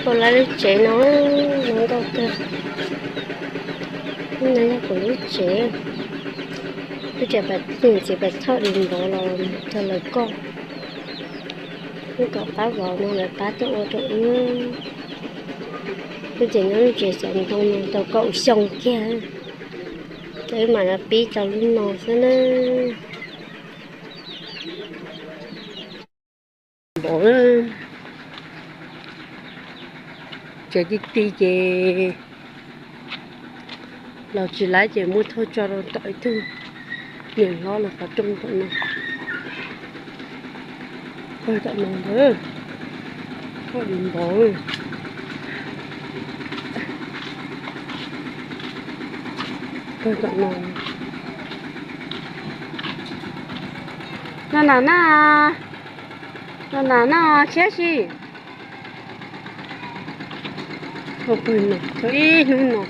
Koj lawv lub tsev no zoo nkauj kawg. Lub no yog kuv lub tsev. Lub tsev pas txiv pas thoj li npov los rau lawv koj. Wb kom pab vauv no lawv pab tuaj ua rau wb. Wb tseem nyob lub tsev xyoob ntoo no tau kaum xyoo kiag, ces wb mam li pib tau lub no xwb na. Npov, tsev ti ti ces los tsis laib ces muab thauj tso rau tom ib tug niam hlob lawv qhov rooj tom no. Pawg tom no ntag, pawg li npov. Pawg tom no. No na na, no na na, siab si. Thauj pawg no, thauj ib hnub no,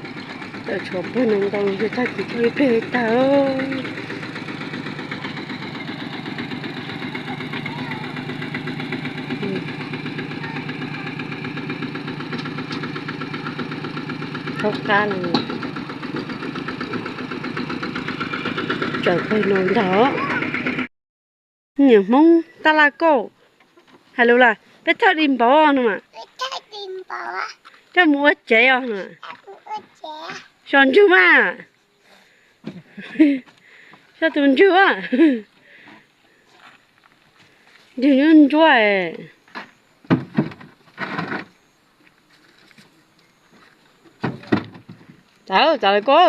tawm tshuav pawg no ntau, tag kis thauj ib pliag tag. Thauj qab no, tsaws pawg no ntag. Niam Hmoob tab laj kauj, hais lus lawm, peb thawj di npauv no mas. Coj mus ua tsev os. So ntswg mas. So tus ntswg a. Ntswg nyob ntsuab. Txav, txav lawv ko.